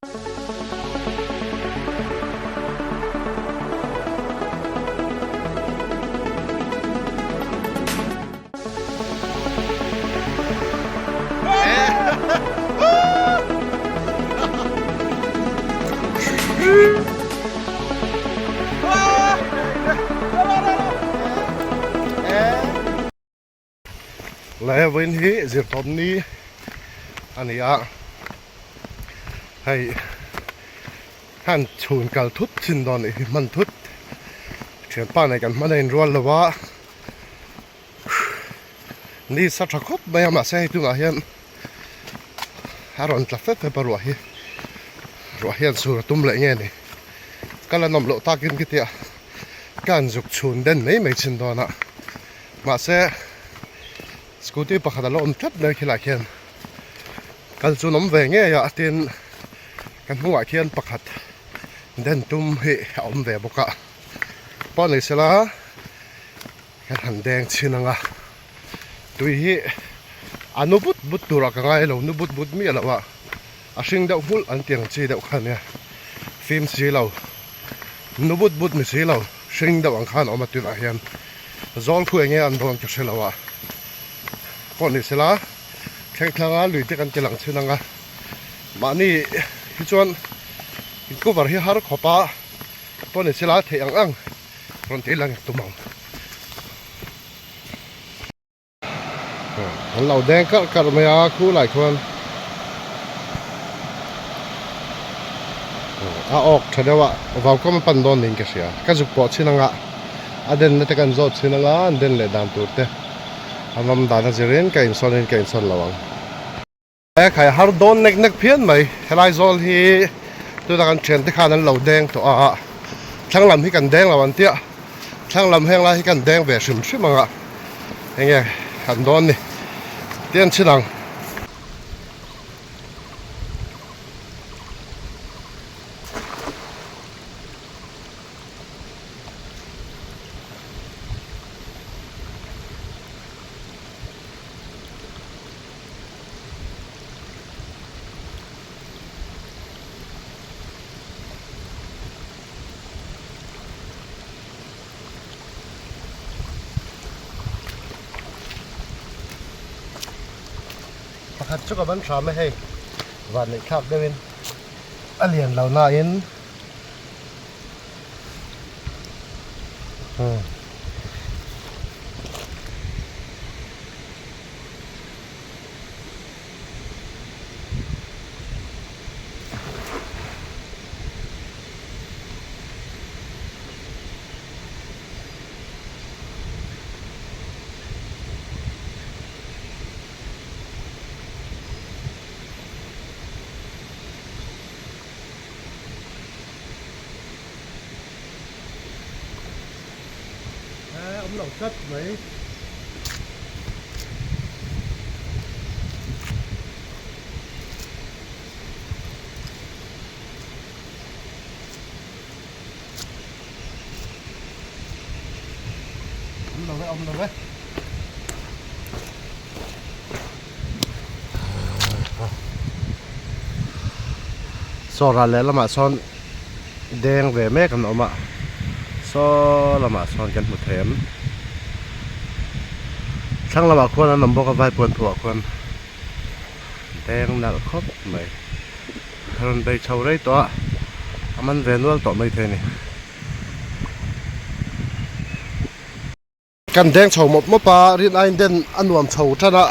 Le vawiin hi zirtawp ni a ni a hei han chhun kal thut thin dawn nih hi hman thut thianpa nen kan hman a inrual lo a. Ni sa tha khawp mai a mahse hei tunah hian a rawn tla fep fep a ruah hi ruah hian chhur a tum leh nge ni ka la nawm loh takin ka tia ka han zuk chhun den mai mai chin dawn a mahse scooty pakhat a la awm tlat mai khilai khian kal chu an awm ve ngei a tin kan hnungah khian pakhat den tum hi a awm ve bawk a pawh ni sela. Kan han deng chhin ang a, tui hi a nu but but turah ka ngai lo, nu but but miah loh a, a hring deuh nghulh an ti ang chi deuh kha ania, fim si lo, nu but but ni si lo, hring deuh ang khan a awm a tunah hian zawl khu enge an dawn ka hre lo a, pawh ni sela thleng thlang a lui te kan ti lang chhin ang a, mahni hi chuan in cover hi har khawp a, pawh ni sela theih ang ang. Rawn tih lang tum ang. An lo deng karh karh mai a khu lai khuan a awk tha deuh a vau kam a pan dawn niin ka hria ka zuk pawh chhin anga a den na te kan zawt chhin anga an den leh dan tur te a vam dan a zirin ka insawn in ka insawn lo ang. E khai har dawn nek nek phian mai helai zawl hi tunah kan thian te khan an lo deng tawh a thlang lam hi kan deng lo an tia thlang lam heng lai hi kan deng ve hrim hrim ang a enge kan dawn ni tih an chhin ang. Pakhat chu ka ban hram e hei van neih thlak deuhin a lian lo nain umm. Awm lo tlat mai. Awm lo e, awm lo e. Saw ral lehlamah sawn deng ve mek an awm a saw lamah sawn kan hmu thei em thlang lamah khuan an awm bawk a vaipuan phuah khuan deng nalh khawp mai rawn bei chho rei tawh a a man ve nual tawh maithei a ni. Kan deng chho mawp mawp a, rin aiin den a nuam chho tan a,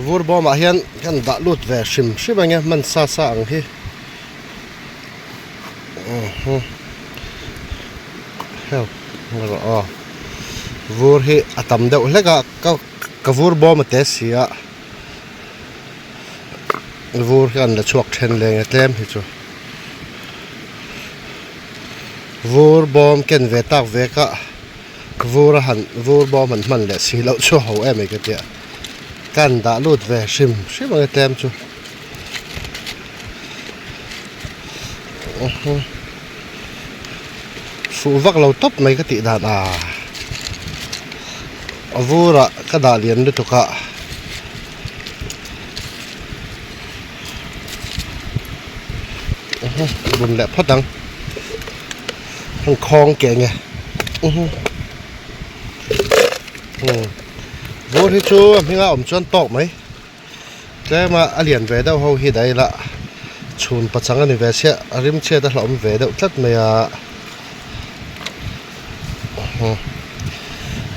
vur bawmah hian kan dah lut ve hrim hrim ang e, hman sa sa ang hi. Aw vur hi a tam deuh hlek a, ka ka vur bawm a te si a, vur hian la chhuak then leng e tlem hi chu. Vur bawm ken ve tak vek a. Vur a han vur bawm han hman leh si loh chu ho em ei ka tia kan dah lut ve hrim hrim ang e tlem chu fuh vak lo tawp mai ka tih dan a vur ah ka dah lian lutuk a. Bun leh phawt ang. An khawng keh nge. Vur hi chu a hminga awm chuan tawk mai. Tlema a lian ve deuh ho hi daih ila chhun pachang a ni ve chiah a rim chhiat a hlauhawm ve deuh tlat mai a.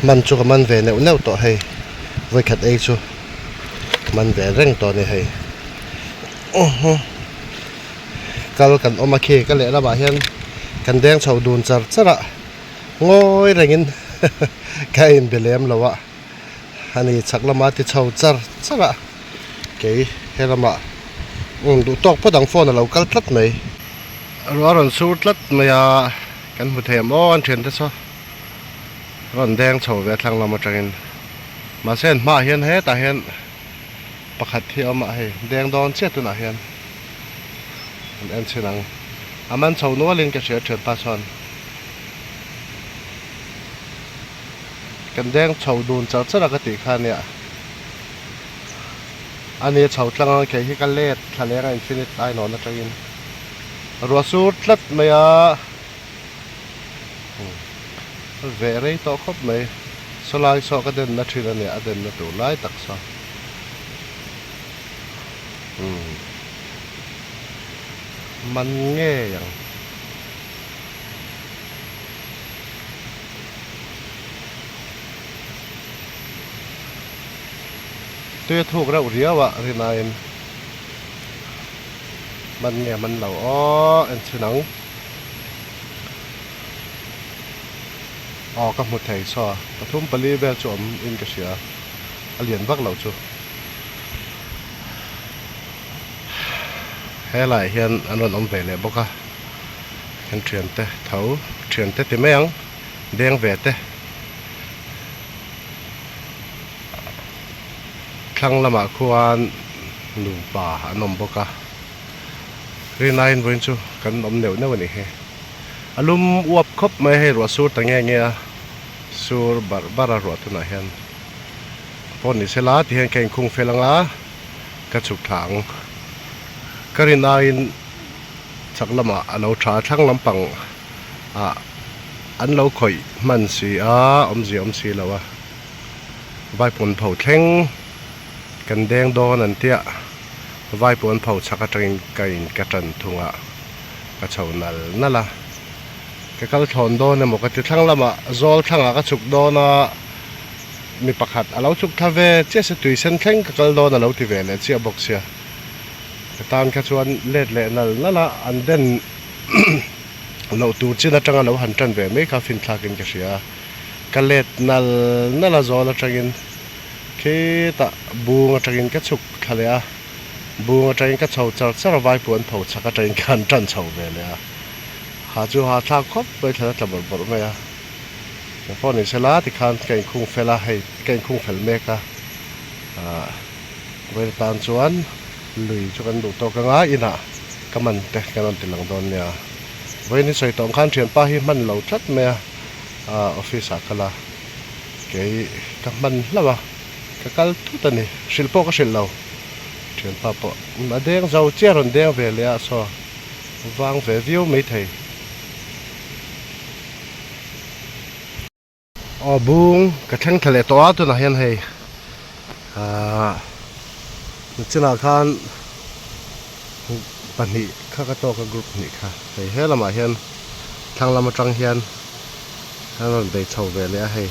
Man chu ka man ve neuh neuh tawh hei vawikhat ei chu man ve reng tawh a ni hei. Kal kan awm a khi ka lehlamah hian kan deng chho dun char char a ngawi rengin ka inbe lem lo a ani chhak lama ti chho char char a kei he lamah duh tawk phawt ang phone a lo kal tlat mai ruah a rawn sur tlat mai a kan hmu thei ang aw an thiante saw rawn deng chho ve a thlang lam atangin mahse an hmaah hian hetah hian. Pakhat hi a awm a hei deng dawn chiah tunah hian an en chhin ang a man chho nualin ka hria thianpa chuan kan deng chho dun char char a ka tih kha ania ani a chho tlang ang kei hi ka let thla leng a infinite ainawn atangin ruah sur tlat mai a. Veh rei tawh khawp mai. Sawlai saw ka denna thin a nia, a denna tur lai tak saw. Umm. Man ngei ang. Tui a thuk reuh riau a rinaiin man nge man lo aw enchhin ang. Aw ka hmu thei saw pathum pali vel chu awm in ka hria a lian vak loh chu helaiah hian an rawn awm ve leh bawk a kan thiante tho thiante ti mai ang deng ve te thlang lamah khuan nupa an awm bawk a. Rinaiin vawiin chu kan awm neuh neuh a nih hi. A lum uap khawp mai hei ruah sur ta nge nge a, sur barh barh a ruah tunah hian pawh ni sela ti hian ka inkhung fel anga ka chhuk thla ang. Ka rinaiin chak lamah a lo tha a thlang lampang ah an lo khawih hman si a, awmzia awm si lo a, vaipawn pho thleng kan deng dawn an tia. Vai puan pho chhak atangin ka in ka tan thung a, ka chho nal nal a. Ka kal thlawn dawn emaw ka ti thlang lamah zawl thlangah ka chhuk dawn a, mi pakhat a lo chhuk thla ve chiah se tui sen thleng ka kal dawn a lo ti ve leh chiah bawk sia. Ka tan kha chuan let leh nal nal a, an den loh tur chin atanga lo han tan ve mai kha finthlakin ka hria a. Ka let nal nal a zawl atangin. Khitah bung atangin ka chhuk thla leh a, bung atangin ka chho char char a, vaipuan pho chhak atangin ka han tan chho ve leh a, ha chu ha thlak khawp mai thla la tla bawrh bawrh mai a, ka phone in sela tikhan ka inkhung fel a, hei ka inkhung fel mek a, ah vawiin atan chuan lui chu kan duh tawk anga inah ka man te kan rawn ti lang dawn nia, vawiin hi sawi tawh ang khan thianpa hi hman lo tlat mai a, ah office ah kal a. Kei ka hman hlauh a, ka kal thut a ni. Hrilh pawh ka hrilh lo. Thianpa pawh a deng zo chiah rawn deng ve leh a saw vang ve viau mai thei. Aw bung ka thleng thla leh tawh a tunah hian hei ahh chinah khan pahnih kha ka tawk a group hnih kha hei he lamah hian thlang lam atang hian. An rawn bei chho ve leh a hei.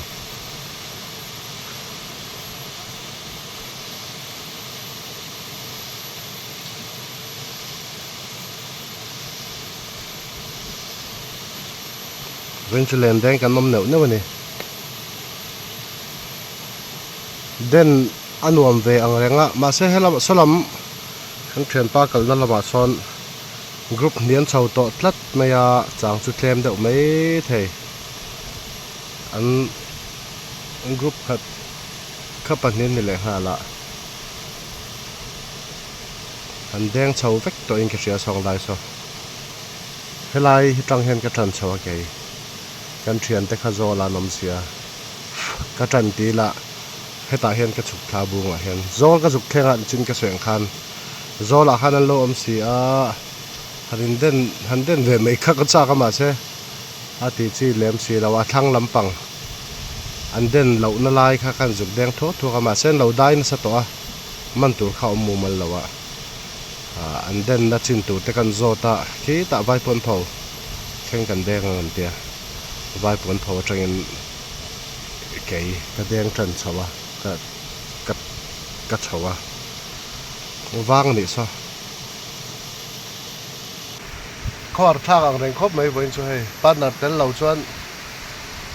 Vawiin chu len deng kan awm neuh neuh a ni. Den a nuam ve ang reng a, mahse helam sawlam kan thianpa kalna lamah sawn Group hniam chho tawh tlat mai a, chang chu tlem deuh mai thei. An group khat kha pahnih an ni leh nghal a, an deng chho vek tawhin ka hria sawng lai saw. Helai hi tang hian ka tan chho a kei, kan thiante kha zawl a an awm sia, ka tan tih lah hetah hian ka chhuk thla bungah hian zawl ka zuk thleng a chin ka sawi ang khan. Zawlah khan an lo awm si a, Han in den han den ve mai kha ka chak a mahse a tih chi lem si lo a thlang lampang an den loh na lai kha khan zuk deng thuak thuak a mahse an lo dai nasa tawh a man tur kha a awm mumal lo a ah an den na chin tur te kan zawt a khitah vaipawn pho thleng kan deng ang an tia vaipawn pho atangin kei ka deng tan chho a ka ka ka chho a vang a nih saw. Khawar thlak ang reng khawp mai vawiin chu hei partner tel lo chuan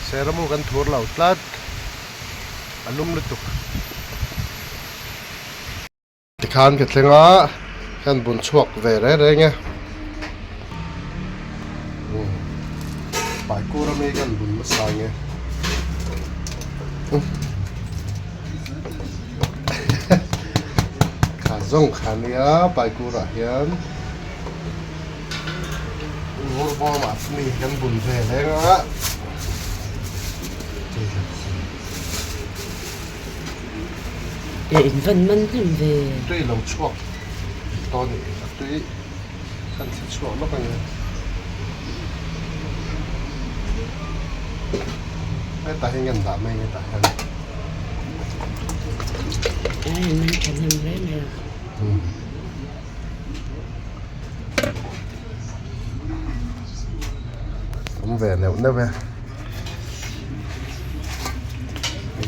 seramu kan thur lo tlat a lum lutuk. Tikhan ka thleng a hian bun chhuak ve reng reng e Paikura mi kan bun nasa nge. Kha zawng kha nia Paikura hian vur bawmah mi kan bun ve reng a. E in van man hnem ve. Tui lo chhuak tawh a nih a tui kan thli chhuak lawk a nia. Hetah hian kan dah mai ang hetah hian. A in man tha hnem hle mai a. Awm ve neuh neuh e.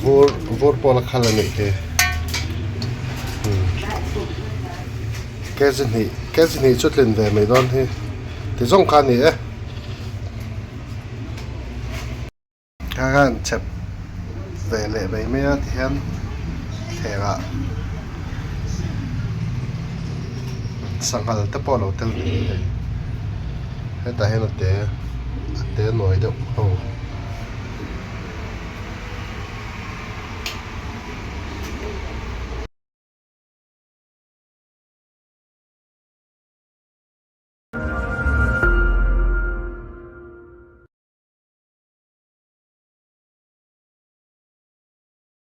Vur vur pawh la khal a nih hi. Kg hnih kg hnih chu tlin ve mai dawn hi ti zawng kha a ni e. Kha khan chep ve leh mai mai a tihian thlengah sanghal te pawh a lo tel ve mai thei hetah hian a te a te nuai deuh ho.